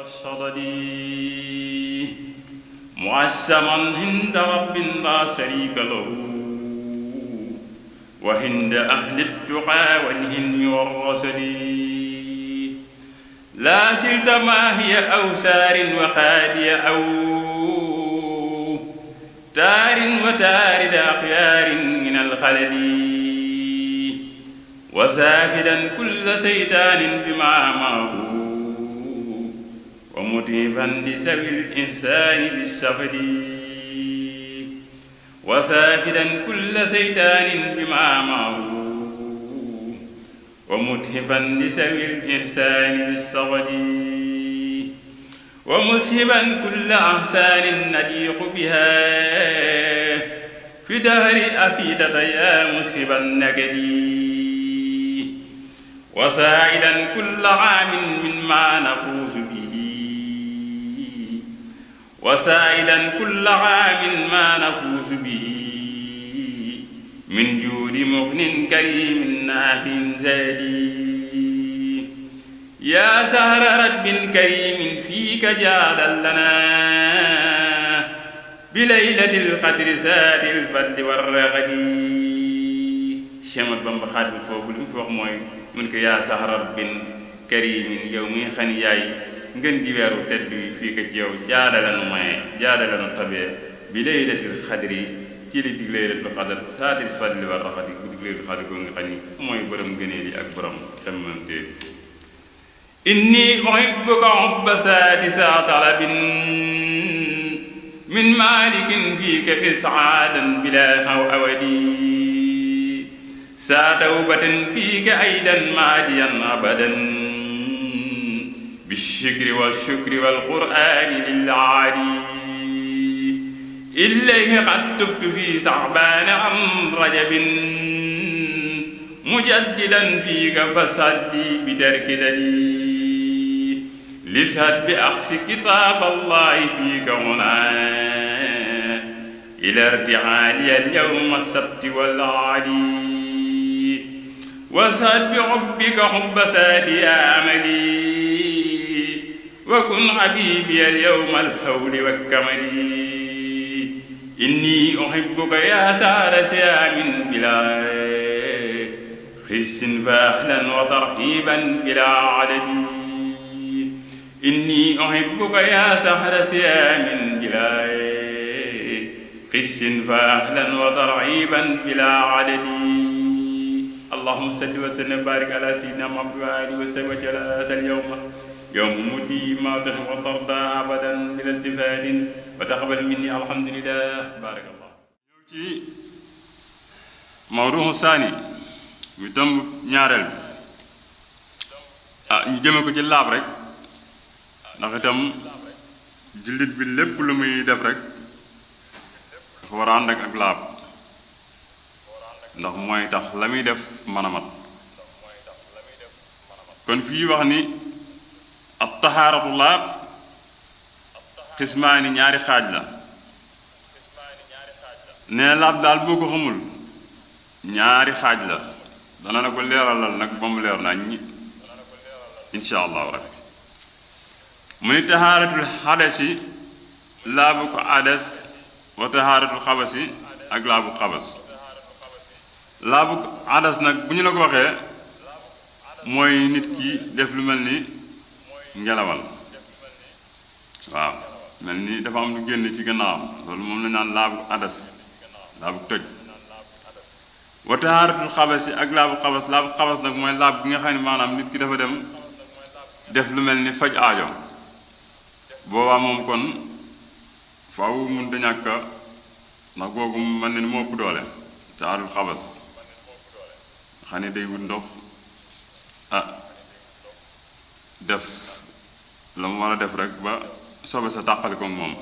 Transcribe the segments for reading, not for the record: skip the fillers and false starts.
والصدد معسما عند رب لا شريك له وعند أهل التقى والهن والرسل لا شلت ما هي أوسار وخالي أو تار وتارد أخيار من الخلل وسافدا كل سيطان بما معه ومتيفا لسوي الإنسان بالسفد وسافدا كل سيطان بما معه ومتهفا لسوي الإحسان بالصغد ومسهبا كل أحسان نديق بها في دهر أفيدة يا مسهب النكد وساعدا كل عام مما نفوز به وساعدا كل عام ما نفوز به من جود مغن كريم ناف زادي يا سهر رب كريم فيك جعل لنا بليلة القدر ذات الفضل والرغد Cheikh Bamba Xaadimu foofu li mu fi wax mooy mun ko yaa sahra rabbin karimin yow muy xani yaay ngeen di weeru tedd bi fii ko ci yow jaadalanu maye jaadalanu tabee bi laylatil xadri ci li dig laylatul xadar saatil fadli war raxati bu dig laylatul xadri ko nga xam ni mooy borom ngëneel yi ak borom xemmante inni uhibbuka hubba saati saa talabin min malikin fiika isaadan bila haw awadi saa tawbatin fiika aydan maadiyan abadan بالشكر والشكر والقرآن للعالي إليه قد تبت في صعبان عن رجب مجددا فيك فصلي بترك دليل لسهد بأخذ كتاب الله فيك هنا إلى ارتعالي اليوم السبت والعالي وسهد بحبك حب سادي أملي وكن حبيبي اليوم الحول والكمل إني أحبك يا سعد سيام بلا خس فأهلا وترحيبا بلا عدد إني أحبك يا سعد سيام بلا خس فأهلا وترحيبا بلا عدد اللهم صل وسلم وبارك على سيدنا محمد وآله وصحبه وسلم اليوم يوم مدي ما تحب وترضى أبدا بلا التفات وتقبل مني الحمد لله بارك الله ci mawduhu saani mu tomb ñaareel ñu jëme ko ci laab rek ndax itam jullit bi lépp lu muy def rek dafa war a ànd ak laab ndax mooy tax la muy def mën a mat kon fii wax ni at tahaaratu laab xismaani ñaari xaaj la ne laab daal boo ko xamul ñaari xaaj la dana na ko leeralal nag ba mu leer naa ñi insha allahu rabbi mu ni tahaaratul xadasi laabu ko adas wa tahaaratul xabasi ak laabu xabas laabu adas nag bu ñu la ko waxee mooy nit ki def lu mel ni ngelawal waaw mel ni dafa am lu génn ci gannaawam loolu moom la naan laabu adas laabu toj wa tahaaratul xabasi ak laabu xabas nag mooy laab gi nga xam ne maanaam nit ki dafa dem def lu mel ni faj aajo boobaa moom kon faaw mun da ñàkk ndax googu mel na ni moo ëpp doole tahaaratul xabas xam ne day wut ndox def la mu war a def rek ba sobe sa tàqali ko moom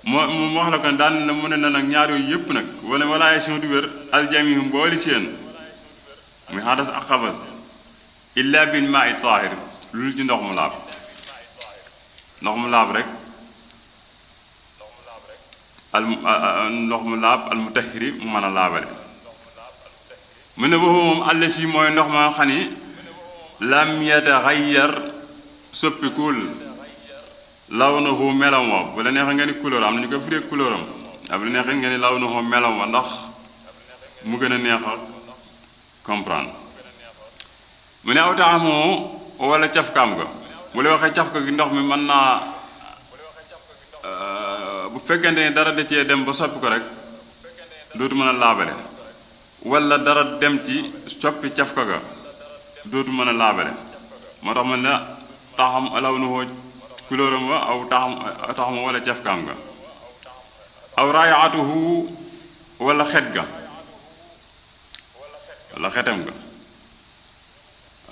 mu wax la ko daan na mu ne na nag ñaar yooyu yëpp nag walaaye suma du wér aljamihu mbooli seen muy xadas ak xabas illa bin maa i taahir lu ci ndox mu laab rek ndox mu laab al mutahhiri mu mën a laabale mu ne boobu moom àll si mooy ndox ma xam ni lam yataxayyar soppikul lawnuhu melam wa bu la neexee nga ni couleur am na ñu ko firee couleur am bu la neexee nga ni lawnuhu melam wa ndax mu gën a neex a comprendre mu ne aw taamoo wala cafkaam ga bu la waxee cafka gi ndox mi mën naa bu fekkente ni dara da cee dem ba soppi ko rek dootu mën a laabale wala dara dem ci soppi cafka ga dootu mën a laabale moo tax man la taxam lawnuhu couleuram wa aw taxam wala cafkaam ga aw raayaatuhu wala xet ga wala xetam ga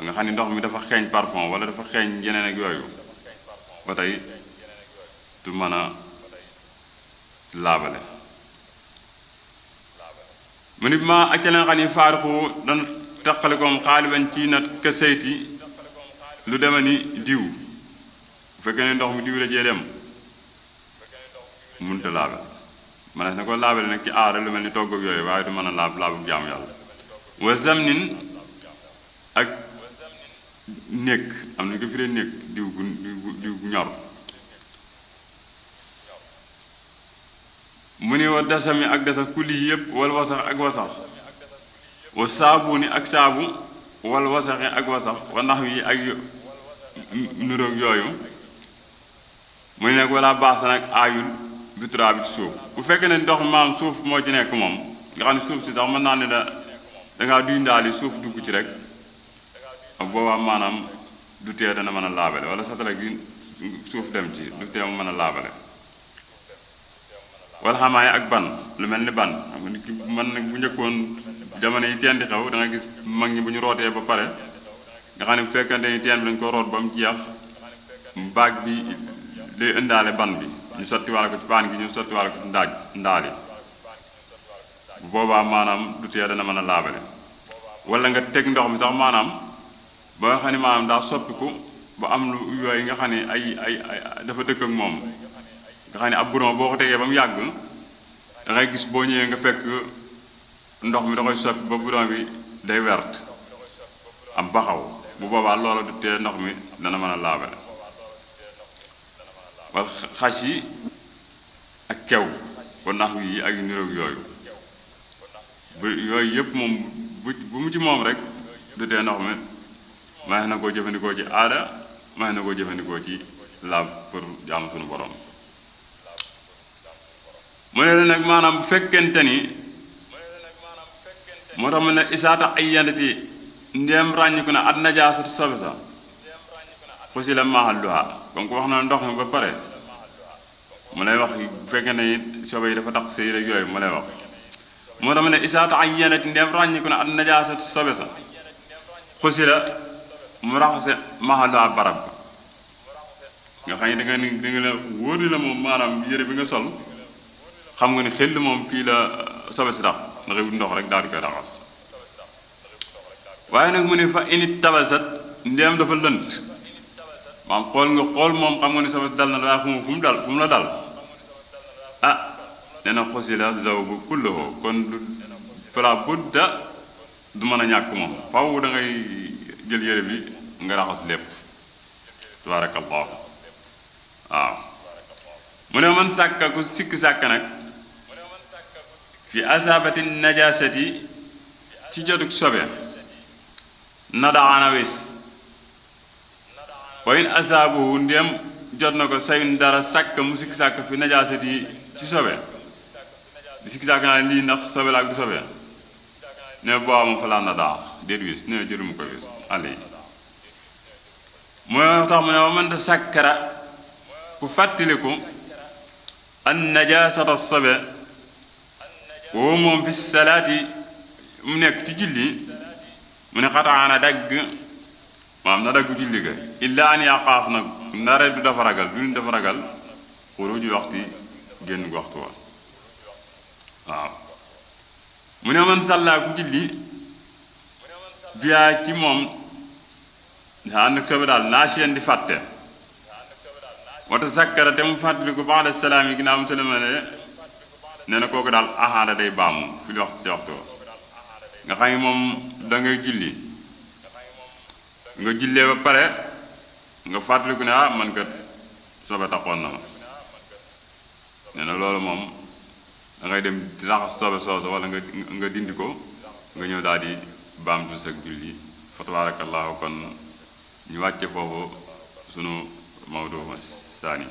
nga xam ni ndox mi dafa xeeñ parfum wala dafa xeeñ yeneen ak yooyu ba tey du mën a laabale mu ni ma ak ca leen xam ni faarixu dana taqalikoom xaaliban ci nat ka seyti lu deme ni diw bu fekkee ne ndox mi diw la cee dem mënta laabale ma ne ko laabale nag ci aada lu mel ni togg ak yooyu waaye du mën a laabu jaamu yàlla wa zamnin ak nekk am na ko firee nekk diw gu ñor mu ni wa dasami ak dasa kulli yëpp wal wasax ak wasax wa saabu ni ak saabu wal wasaxi ak wasax wa nax yi ak nuroog yooyu mu ne nag wala baax sa nag aayul bitra bi ci suuf bu fekkee ne ndox maam suuf moo ci nekk moom nga xam ne suuf si sax mën naa ne dangaa duy ndaali suuf dugg ci rek ak boobaa maanaam du tee dana mën a laabale wala satala gi suuf dem ci du tee mu mën a laabale wala xamaay ak ban lu mel ni ban xam nga nit ki man nag bu njëkkoon jamono yi teen di xew da nga gis mag ñi bu ñu rootee ba pare nga xam ne bu fekkante ni teen bi dañ ko root ba mu jeex baag bi day indaale ban bi ñu sottiwaale ko ci paan gi ñu sottiwaale ko ci ndaali bu boobaa maanaam du tee dana mën a laabale wala nga teg ndox mi sax maanaam ba nga xam ne maanaam daa soppiku ba am lu yooyu nga xam ne ay dafa dëkk ak moom nga xam ne ab bouron boo ko tegee ba mu yàgg da ngay gis boo ñëwee nga fekk ndox mi da koy soppi ba bouron bi day wert am baxaw bu boobaa loola du tee ndox mi dana mën a laabale wala xas yi ak kew ba nax yi ak niroog yooyu bu yooyu yëpp moom bu mu ci moom rek du tee ndox mi may na koo jëfandikoo ci aada may na koo jëfandikoo ci laab pour jaamu sunu borom mu ne la nag maanaam bu fekkente ni moo tax mu ne isaata ay yandati ndéem ràññiku na at najaasatu sobe sa xusi la mahalluha comme ko wax na ndox mi ba pare mu lay wax bu fekkee ne sobe yi dafa tax sëy rek yooyu mu lay wax moo tax mu ne isaata ay yandati ndéem ràññiku na at najaasatu sobe sa xusi la mu raxase mahalluha barab nga xam ne da nga la wóor ni la moom maanaam yére bi nga sol xam nga ni xel moom fii la sobe si tax ndax wut ndox rek daal di koy raxas waaye nag mu ne fa init tabasat ndéem dafa lënt maam xool nga xool moom xam nga ni sobe si dal na daa xamu fu mu la dal ah nee na xosi la zawbu kulluhu kon du fala budda du mën a ñàkk moom faw da ngay jël yére bi nga raxas lépp tabarakallahu waaw mu ne man sàkka ku sikk sàkk nag fi asabati najasati ci jotug sobe nadaana wis wa in asaabuhu ndéem jot na ko sayun dara sàkk mu sikk sàkk fi najasati ci sobe di sikk sàkk naa lii ndax sobe la ak du sobe ne boo ma fa laa nadaa déet wis ne jëluma ko wis ale yi mooy tax mu ne wa mënta sàkkara ku fàttaliku an najasata sobe woo moom fi salaati mu nekk ci julli mu ne xataana dagg maam na daggu julli ga illa an yaxaaf nag ndare du dafa ragal xuruju waxti génn gu waxtu wa waaw mu ne man sàllaa ku julli biyaa ci moom daa ànd ak sobe daal naa seen di fàtte wata sakkara te mu fàttaliku ba'da salaam yi ginnaaw mu salamale nee na kooku daal ahaada day baamu fi lu waxtu ci waxtu nga xam ne moom da ngay julli nga jullee ba pare nga fàttaliku ne ah man kat sobe taxoon na ma nee na loolu moom da ngay dem raxas sobe soosu wala nga dindi ko nga ñëw daal di baamtu sa julli fa tabarakallahu kon ñu wàcce foofu sunu mawdu saani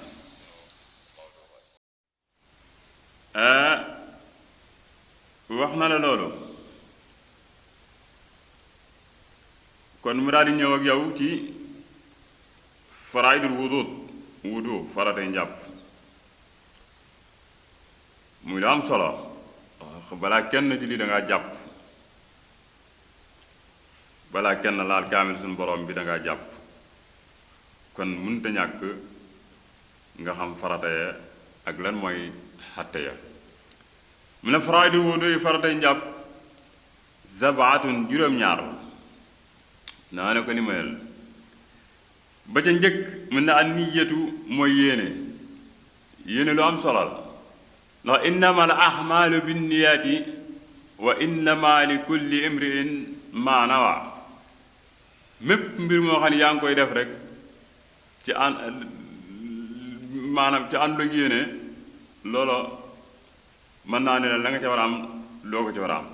wax na la loolu kon mu daal di ñëw ak yow ci faraidul wudu faratay njàpp muy la am solo balaa kenn julli da ngaa jàpp balaa kenn laal kaamil suñu borom bi da ngaa jàpp kon mënta ñàkk nga xam farata ya ak lan mooy xatte ya mu ne faraidul wudu yi faratay njàpp zabaatun juróom-ñaar naa ne ko li mayel ba ca njëkk mën na an niyatu mooy yéene lu am solo la ndax innama al ahmaalu binniyaati wa innama li kulli imriin maa nawa mépp mbir moo xam ne yaa ngi koy def rek ci maanaam ci ànd ak yéene loolo mën naa ne la nga ca war a am loo ko ci war a am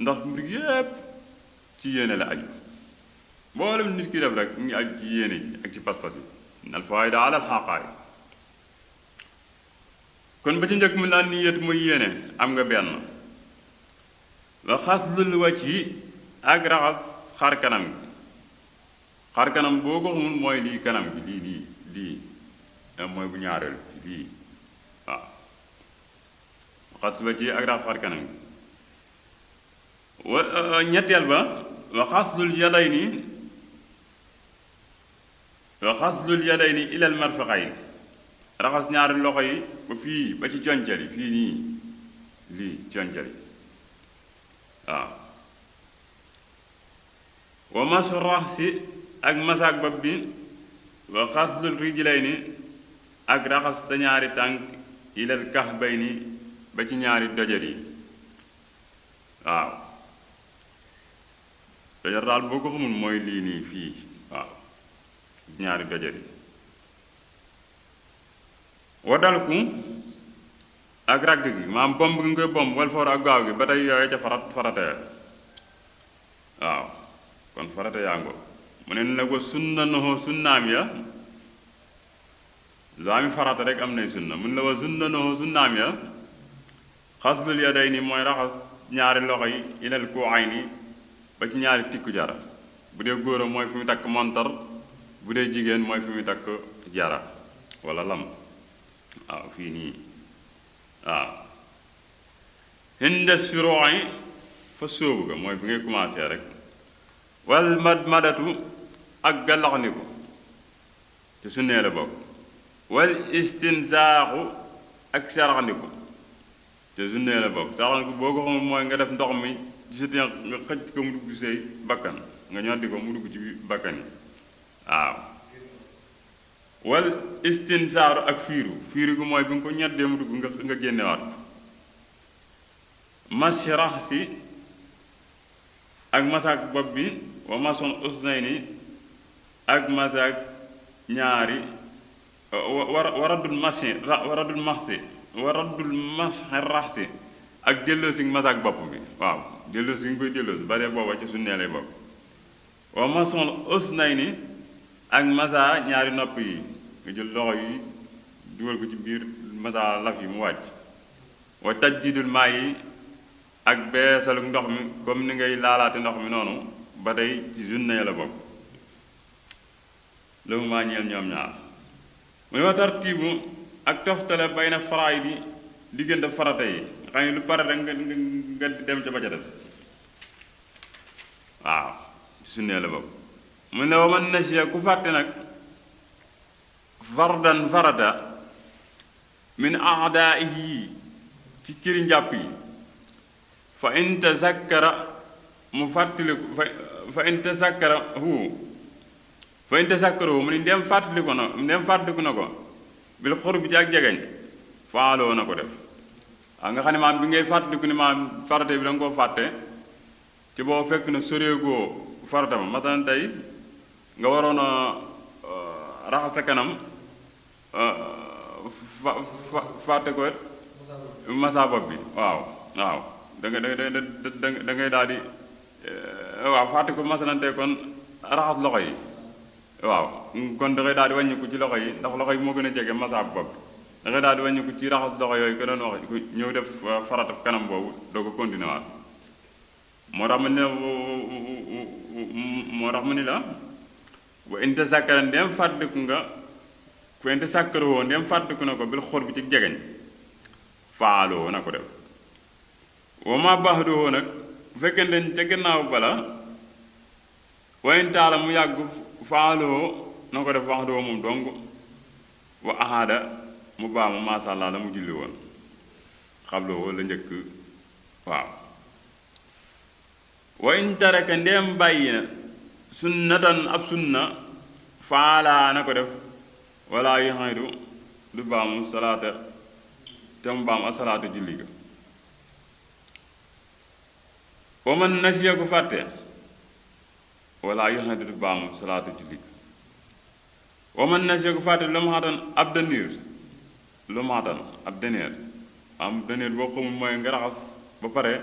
ndax mbir yépp ci yéene la aju mboolem nit ki def rek mu ngi aju ci yéene ji ak ci pas-pas yi al faayda ala al xaqaay kon ba ci njëkk mu naan niyat muy yéene am nga benn wa xaslul wajhi ak raxas xar kanam gi xar kanam boo ko xamul mooy lii kanam gi lii mooy bu ñaareelu lii waaw xaslul wajhi ak raxas xar kanam gi wa ñetteel ba wa xaslul yadayni ilal marfaqayn raxas ñaari loxo yi ba fii ba ci concal yi fii nii lii concal yi waaw wa masu raxsi ak masaak bopp bi wa xaslul rijlayni ak raxas sa ñaari tànk ilal kahbayni ba ci ñaari dojar yi waaw dojar daal boo ko xamul mooy lii nii fii waaw ñaari dojar yi waddalku ak ragg gi maam bomb gi nga koy bomb wal foor ak gaaw gi ba tey yooye ca farata ya waaw kon farata yaa ngo mu ne la ko sunna noxo sunnaam ya lu ami farata rek am nay sunna mun la wa sunna noxo sunnaam ya xaslul yadayni mooy raxas ñaari loxo yi ilal kuuayni ba ci ñaari tikku jara bu dee góor a mooy fi mu takk montar bu dee jigéen mooy fi mu takk jara wala lam waaw fii nii waaw hinda suru'i fa sóobu ga mooy fi ngay commencé rek wal madmadatu ak gallaxndiku te su nee la bokk wal istinsaaxu ak saraxndiku te su nee la bokk saraxndiku boo ko xamul mooy nga def ndox mi ci sa tenq nga xëj ko mu dugg say bakkan nga ñoddi ko mu dugg ci bakkan yi waaw wal istinsaaru ak fiiru gu mooy bi nga ko ñoddee mu dugg nga génnewaat ko masrax si ak masaak bopp bi wa mason usnayni ak masaak ñaari waradul masxi raxsi ak delloo si masaak bopp bi waaw delloo si nga koy delloo si ba dee booba ci su neelee bopp wa mason usnayni ak masa ñaari nopp yi nga jël loxo yi dugal ko ci biir masa laf yi mu wàcc wa tajjidul maa yi ak beesalu ndox mi comme ni ngay laalaate ndox mi noonu ba tey ci junne la bokk lu maa ñeel ñoom ñaar mu ne wa tartiibu ak toftale bay na faraay di diggante farata yi nga xam ne lu pare rek nga dem ca ba ca des waaw ci junne la bokk mu ne wa man nasiya ku fàtte nag fardan farata min aadaihi ci cëri njàpp yi fa in tazakkara mu fàttaliku fa in tazakkarahu mu ni ndem fàttaliku na ko bil xur bi ci ak jegeñ faaloo na ko def waaw nga xam ne maam bi ngay fàttaliku ni maam farata bi da nga koo fàtte ci boo fekk na soreegoo farata ma masalan tey nga waroon a raxas sa kanam fàtte ko masa bopp bi waaw waaw da ngay daal di waaw fàtte ko masalante kon raxas loxo yi waaw kon da ngay daal di wàññiku ci loxo yi ndax loxo yi moo gën a jege masa bopp bi da ngay daal di wàññiku ci raxas loxo yooyu ko doon wax ñëw def farata kanam boobu doo ko continuer waat moo tax mu ni la wa inte sàkkara ndem fàttiku nga wa inte sàkkaroo ndem fàttiku na ko bil xor bi ci jegeñ faaloo na ko def wa ma baax doo nag bu fekkee dañ ca gannaaw bala wayn taala mu yàgg faaloo na ko def wax doo moom dong wa ahaada mu baamu masha Allah la mu julli woon xabloo la njëkk waaw wayn taraka ndem bàyyi na sunnatan ab sunna faalaa na ko def wala yu xaydu du baamu salaata te mu baamu asalaatu julli ga wa man nasiya ku fàtte wala yu xaydu du baamu salaatu julli ga wa man nasiya ku fàtte lu mu xatan ab daniir lu mu xatan ab daniir am daniir boo xamul mooy nga raxas ba pare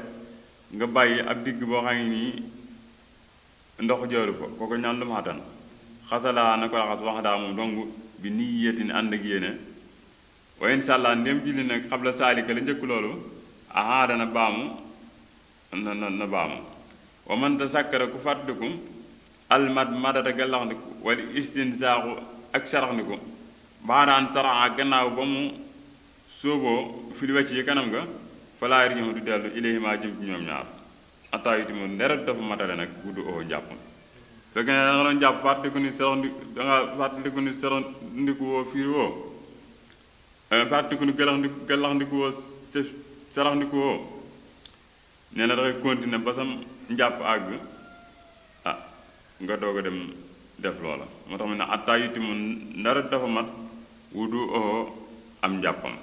nga bàyyi ab digg boo xam ne nii ndox jooru fa kooku ñaan lu mu xatan xasalaa na ko raxas wax daa moom dong bi niyatin ànd ak yéene wa insha Allah ndem julli nag xabla saalika la njëkk loolu ahaada na baamu na baamu wa man tasakkara ku fàttiku almat madata gallaxndiku wala istinsaaxu ak saraxndiku baadaan saraxa gannaaw ba mu sóoboo fil wecc yi kanam nga falaa riñoo du dellu ilayhimaa jëm ci ñoom ñaar ataa yu timu nderet dafa matale nag gudd oo jàpp fekk ne danga doon jàpp fàttaliku ni saraxndiku woo fiir woo fàttaliku ni gallaxndiku woo saraxndiku woo nee na dafay continuer ba sam njàpp àgg nga doog a dem def loola moo tax mu ne ataa yu timu nderet dafa mat wudu oo am njàppam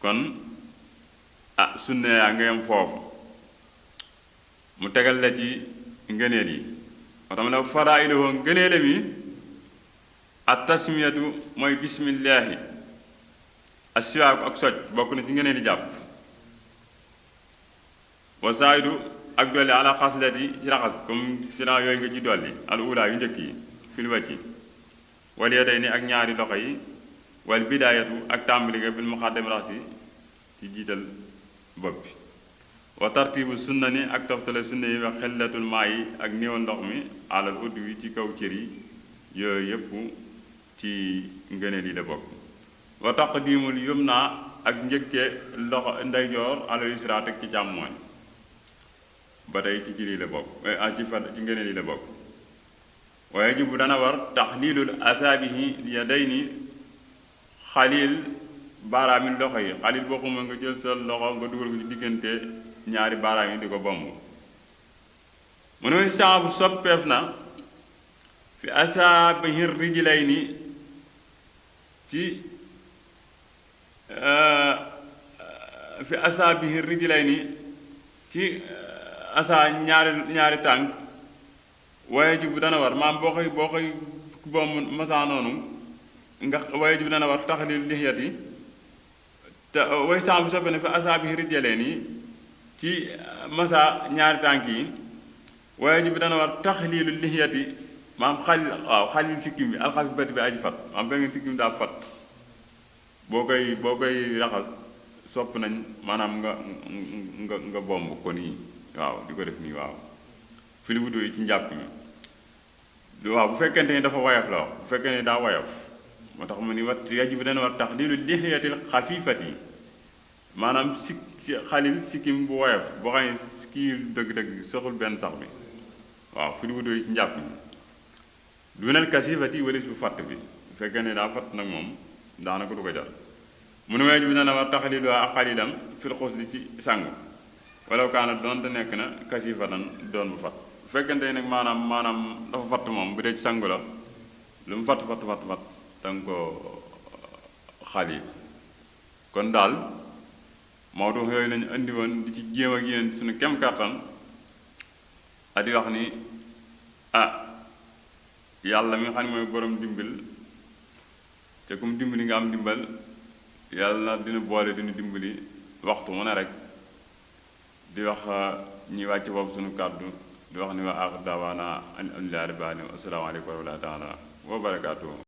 kon sunne yaa nga yem foofu mu tegal la ci ngëneel yi moo tax mu ne faraa'iluhu ngëneele mi at tasmiyatu mooy bismillaahi asiwaaku ak soj bokk na ci ngëneel yi jàpp wa zaayidu ak dolli ala xaslati ci raxas comme ci naa yooyu nga ci dolli al ula yu njëkk yi fil wajhi wal yadayni ak ñaari loxo yi wal bidaayatu ak tàmbali nga bil muqaddam rasi ci jiital bopp bi wa tartibu sunna ni ak toftale sunna yi wax xellatul maa yi ak néewal ndox mi alal udd wi ci kaw cër yi yooyu yëpp ci ngëneel yi la bokk wa taqdimul yumna ak njëkke loxo ndeyjoor alal yusra teg ci càmmooñ ba tey ci lii la bokk ci ngëneel yi la bokk waaye jibu dana war taxliilul asaabihi yadayni xalil baaraam yi loxo yi xalil boo xamee nga jël sa loxo nga dugal ko ci diggante ñaari baaraam yi di ko bomb mu ne saabu soppeef na fi asaabihi rijlayni ci fi asaabihi rijlayni ci asaa ñaari tànk waaye ji bu dana war maam boo koy bomb masaa noonu nga waaye ji bu dana war taxlil lixyati te way saabu soppe na fi asaabihi rijlayni ci masa ñaari tànk yi waaye ji bi dana war taxliilu lixiyati maam xalil sikkim bi alxafifati bi aji fat maam fekk ngeen sikkim daa fat boo koy raxas sopp nañ maanaam nga bomb ko nii waaw di ko def nii waaw fili wudu yi ci njàpp mi waaw bu fekkente ni dafa woyof la wax bu fekkee ni daa woyof moo tax mu ni wat yaji bi dana war taxliilu lixiyatil xafifati maanaam xalil sikkim bu woyof boo xam ne kii dëgg-dëgg soxul benn sax bi waaw fi wudu yi ci njàpp mi dunal kasifati walis bu fàtt bi bu fekkee ne daa fàtt nag moom daanaka du ko jar mu ne weej bi dana war taxalilu ak xalilam fil xusli ci sangu wala kaana doon te nekk na kasifatan doon bu fàtt bu fekkente nag maanaam dafa fàtt moom bu dee ci sangu la lu mu fàtt danga ko xalil kon daal Maodo yooyu lañu indi woon di ci jéem ak yéen suñu kem kàttan a di wax ni yàlla mi nga xam ne mooy borom dimbal te kum dimbali nga am dimbal yàlla na dina boole dina dimbali waxtu mu ne rek di wax ñi wàcc boobu sunu kàddu di wax ni wa aaxiru da'waanaa an alhamdulillaahi rabbil aalamiin assalaamu aleykum wa rahmatullaahi taala wa barakaatuh